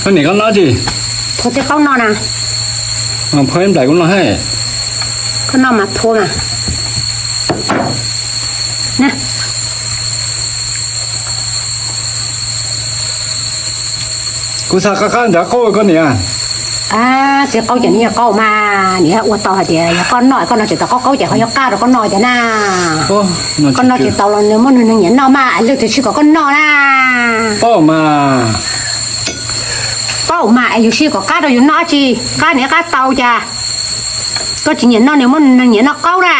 Koj niam, koj noj tsi? Phua tib qaub noj na. Phua ib nplaim kuv noj hab. Koj noj mas phua mas. Kuv xav qab qab nrad qaub koj niam. Txiv qaub ces nws yog qaub mas, nws ua tau hais tias yog koj noj, koj noj tsis tau qaub qaub ces ho yuav qab rau koj noj tiag na. Koj noj tsis tau los nws muaj nws neeg nyiam noj mas, leej twg tsis kom koj noj na. Paub mas. Paub mas es yus sib kom qab rau yus noj tsi, qab niam qab tau cas. Koj tsis nyiam noj, nws muaj neeg nyiam noj qaub na,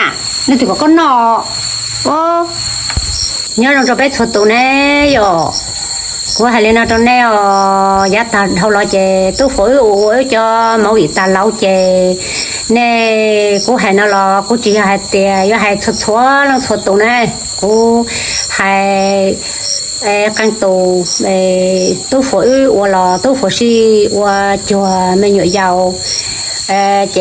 leej twg kom koj noj. Nyob zoo rau peb txhua tus ne yom. Kuv hais li no rau nej os, yav tag dhau los ces tub Fuam wb ua wb cov movie tas laus ces nej, kuv hais no los kuv tsis yog hais tias yuav hais txhua txhua leej txhua tus ne. Kuv hais qee tus, tub Fuam wb ua los tub Fuam sij ua cuag me nyuam yaus, ces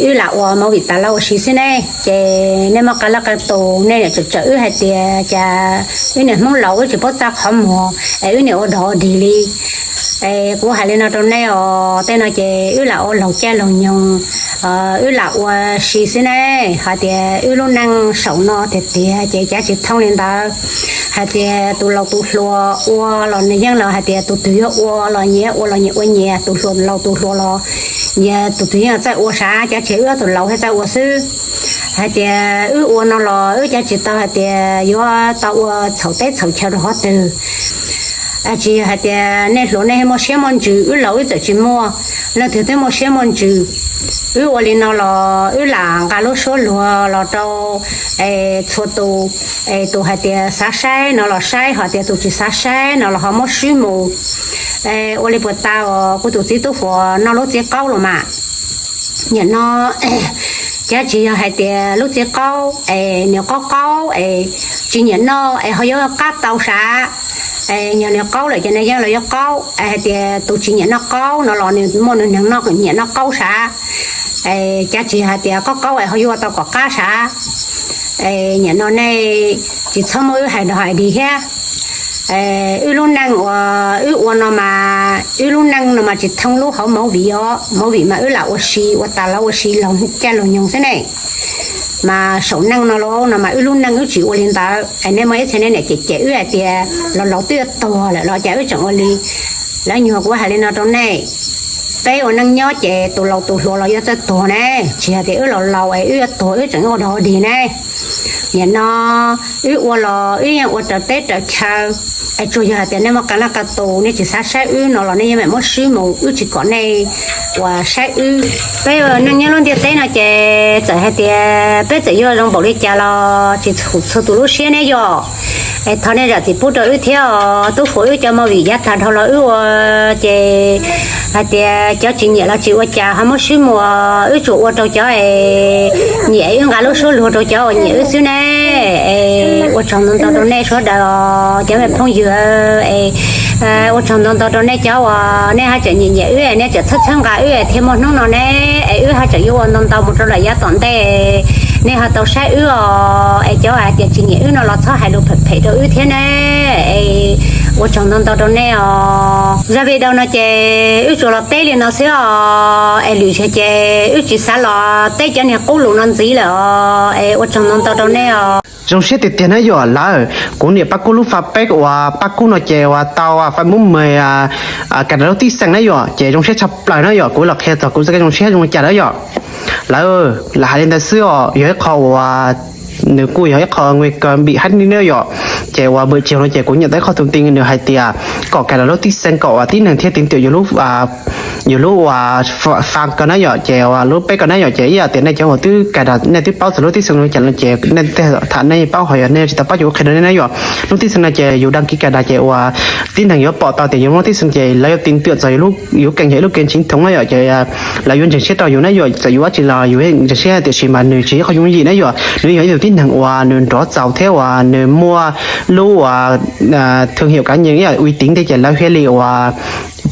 wb lam ua movie tas laus ua si xwb ne. Ces nej muaj qee leej qee tus nej niam tseem tsawm wb hais tias cas wb niam Hmoob laus wb tsis paub txaj qhov muag es wb niam ua dog ua dig li. Es kuv hais li no rau nej os, tej no ces wb lam ua laug caij laug nyoog, wb lam ua si xwb ne. Hais tias wb lub neej saum no tiag tiag ces cav tsis thooj li ntawd. Hais tias tus laus tus hluas ua los nws yeej los hais tias tus twg yuav ua los nyias ua los nyias ua nyias, tus hluas laus tus hluas los nyias tus twg yeej txawj ua sav, cav tsis wb tus laus thiaj txawj ua xwb. Hais tias wb ua no los wb cav tsis tau hais tias yuav tau ua txhaum teb txhaum chaw rau qhov twg. Tsis yog hais tias nej hluas nej muaj siab muaj ntsws, wb laus wb txawm tsis muaj, leej twg twb muaj siab muaj ntsws. Wb ua li no los wb lam nqa lub suab luag los rau txhua tus, tus hais tias xav saib no los saib, ho tias tus tsis xav saib no los ho muab swb mus. Ua li puas tau os, kuv tus txiv tub Fuam noj lub txiv qaub los mas. Nim no cav tsis yog hais tias lub txiv qaub es nws qaub qaub es tsis nyiam noj es ho yuav qab tau sav. Yog nws qaub lawm ces nws yeej los yuav qaub, hais tias tus tsis nyiam noj qaub no los nws muaj nws neeg noj nyiam noj qaub sav. Cav tsis yog hais tias qaub qaub es ho yuav ua tau kom qab sav. Nim no nej tsis txhob muab wb hais dog hais dig thiab. Wb lub neej uas wb ua no mas wb lub neej no mas tsis thooj lub hauv movie os, movie mas wb lam ua si ua tas los ua si laug caij laug nyoog xwb ne. Mas saum neej no los no mas wb lub neej wb tsis ua li ntawd es nej muaj ib txhia nej niam cem cem wb hais tias los laus twb yuav tuag lawm los cas wb tseem ua li. Lawv nyuag kuv hais li no rau nej, peb ua neej nyob ces tus laus tus hluas los yuav txawj tuag ne, tsis yog tias wb laus laus es wb yuav tuag wb tseem ua dog ua dig ne. Nim no wb ua los wb yeej ua raws teb raws chaw, es tsuas yog hais tias nej muaj qee leej qee tus nej tsis xav saib wb no los nej yeej mam muab swb mus, wb tsis kom nej uas saib wb. Peb neej nyob lub ntiaj teb no ces txawm hais tias peb txawm yuav zoo npaum li cas los tsis txhum txhua tus lub siab ne yom. Es thov nej zam txim pub rau wb thiab os. Tub Fuam wb cov movie yav tag dhau los wb ua ces hais tias cov tsis nyiam los tsis ua cas ho muab swb mus, wb tsuas ua rau cov es nyiam wb nqa lub suab luag rau cov uas nyiam wb xwb ne. Es ua tsaug ntau ntau rau nej sawv daws cov me phooj ywg, es ua tsaug ntau ntau rau nej cov uas nej haj tseem nyiam nyiam wb, nej tseem txhawb txhawb nqa wb thiaj muaj hnub no ne. Es wb haj tseem yuav ua ntau ntau mus rau lawm yav tom ntej, nej ho tau saib wb os. Es cov hais tias tsis nyiam wb no los txhob hais lus phem phem rau wb thiab ne. Es ua tsaug ntau ntau rau nej os. Zaj video no ces wb tsuas los teb li no xwb os, es lwm zaug ces wb tsis xav los teb cov niag qub lus no ntxiv lawm os. Es ua tsaug ntau ntau rau nej os. Zoo siab tiag tiag na yom lawv, kuv niam Paj Kub lub fanpage uas Paj Kub no ces uas tau Facebook mus cài đặt lub tib xeem na yom, ces zoo siab tshaj plaws na yom, kuv los qhia txog kuv txoj kev zoo siab zoo li cas na yom. Lawv lam hais li ntawd xwb os, yog ib qho uas nws kuj yog ib qho nqui kaw npim hab ni na yom. Ces uas npam tsis no ces kuv nyiam tau ib qho tus ti nws hais tias kom cài đặt lub tib xeem kom uas tib neeg thiaj tin tưởng yus lub, yus lub uas fan ko na yom, ces uas lub peb ko na yom, ces ib yam tias nej cov uas twb cài đặt nej twb paub txog lub tib xeem no ces nej tej tham nej paub, ho yog nej tsis tau paub ces kuv qhia rau nej na yom. Lub tib xeem no ces yus đăng ký cài đặt ces uas tib neeg yuav pom tau tias yus lub tib xeem ces lawv yuav tin tưởng txog yus lub, yus kev yog ib lub kev chính thống na yom, ces lawv yuav ntseeg siab rau yus na yom, txawm yus ua dab tsi los yus ntseeg siab, tiam sis mas nws tsis yog ib qho yooj yim na yom, nws yog ib tug tib neeg uas nws nrov txaus thiab uas nws muaj lub uas thương hiệu cá nhân ib yam uy tín thiab ces lawv thiaj li uas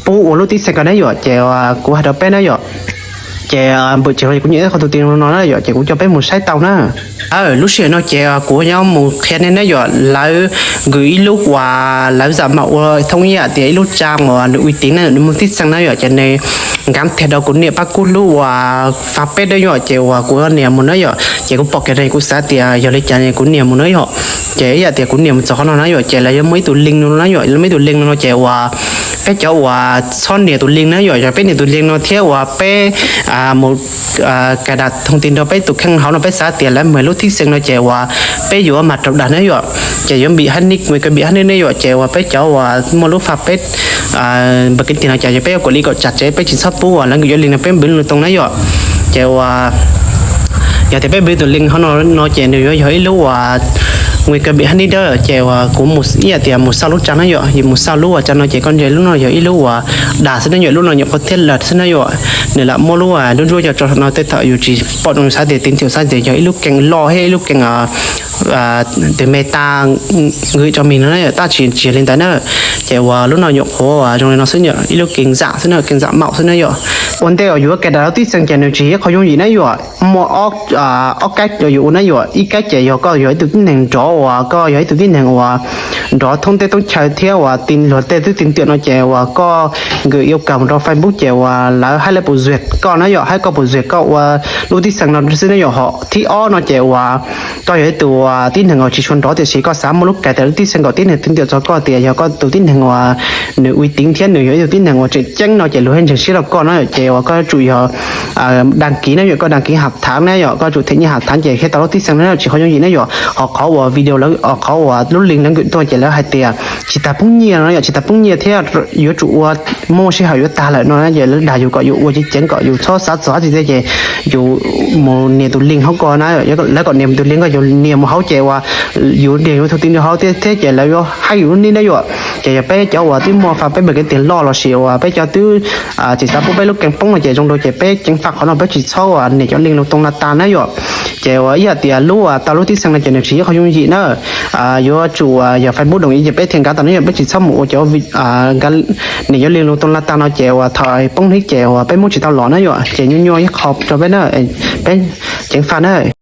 pub ua lub tib xeem ko na yom, ces kuv hais rau peb na yom. Ces npawm ces kuv nyem qhov tus ti no na yom, ces kuv coj peb mus saib tau na. Lub sij hawm no ces kuv yuav mus qhia nej na yom, lawv nkwm ib lub uas lawv zam maum ua thoob ib yam tias ib lub tsa uas nws uy tín na, nws muaj tib xeem na yom, ces nws nkav tiag rau kuv niam Paj Kub lub uas faj peb na yom, ces uas kuv nias mus na yom, ces kuv pom kiag no kuv xav tias yog li cas kuv nias mus na yom. Ces ib yam tias kuv nias mus txog qhov no na yom, ces lawv yuav muaj ib tus link no na yom, muaj ib tus link no ces uas peb cov uas txhob nias tus link na yom, yog peb nias tus link no thiab uas peb mus cài đặt thông tin rau peb tus kheej hauv no, peb xav tias lawv muaj lub thib xeem no ces uas peb yuav mam raug dag na yom. Ces yuav bị hack nick, nguy cơ bị hack nick na yom, ces uas peb cov uas muaj lub faj peb npawm kev tiag no ces yog peb yuav kom li kom tsam tsev, peb tsis txhob pub uas lawv nkwm cov link no peb npwv loo too na yom. Ces uas yog tias peb npwv tus link hauv no no ces nws yuav yog ib lub uas nguy cơ bị hack nick da, ces uas kuv mus ib yam tias mus xauj lub tsa na yom, mus xauj lub uas tsa no ces koj ntsia lub no yog ib lub uas dag xwb na yom, lub no nyuam qhuav thiab lawm xwb na yom. Nws lam muab lub nruab nruab cov tso no tej thaum yus tsis pom zoo xav tias tiv ntws xav tias yog ib lub kees loj thiab ib lub kees tus Meta nkwm rau mis no na yom, tab sis tsis yog li ntawd na. Ces uas lub no nyuam qhuav uas zoo li no xwb yom, ib lub kees zam xwb na, kees zam maum xwb na yom. Ua ntej uas yus cài đặt lub thib xeem ces nws tsis yog ib qho yooj yim na yom, muaj ob kab yus ua na yom, ib kab ces yog koj yog ib tug tib neeg nrov uas koj yog ib tug tib neeg uas nrov thoob teb thoob chaw thiab uas ti luag tej twb ti ntws no ces uas koj nkwm yêu cầu mus rau Facebook ces uas lawv haib lawv pum zuag koj na yom, haib koj pum zuag koj ua lub thib xeem no xwb na yom. Ho thib ob no ces uas koj yog ib tug tib neeg uas tsis tshua nrov tiam sis koj xav muaj lub cài đặt lub thib xeem kom tib neeg ti ntws txog koj tias yog koj tus tib neeg uas nws uy tín thiab nws yog ib tug tib neeg uas tseem ceeb no ces luag thiaj ntseeg siab rau koj na yom. Ces uas koj yuav tsum yog đăng ký na yom, koj đăng ký học tháng na yom, koj yuav tsum them nyiaj học tháng ces thiaj tau lub thib xeem na, tsis qhov yooj yim na yom. Ho qhov uas video lawv, qhov uas lub link lawv nkwm tuaj ces lawv hais tias tsis tas poob nyiaj no yom, tsis tas poob nyiaj thiab yuav tsum ua muaj sij hawm yuav tag lawm no ces lawv dag yus kom yus ua ceev ceev kom yus txhob xav txog dab tsi thiab ces yus mus nias tus link hauv ko na, lawv kom nias tus link ko yus nias mus hauv ces uas yus nias yus tus ti rau hauv thiab ces lawv yuav haib yus lub nick na yom. Ces yog peb cov uas twb muaj faj peb npawm kev tiag loj los sis uas peb cov twb tsis xav pub peb lub kees poob no ces zoo dua ces peb ceev faj qhov no, peb tsis txhob uas nias cov link loo too la tas na yom. Ces uas ib yam tias lub uas tau lub thib xeem no ces nws tsis yog qhov yooj yim na. Yuav tsum uas yog Facebook đồng ý ces peb thiaj nkav tau na yom, peb tsis txhob mus ua cov nias cov link loo too la tas no ces uas thaum poob hnub ces uas peb muab tsis tau los na yom, ces nyuaj nyuaj ib qho rau peb na, peb ceev faj na.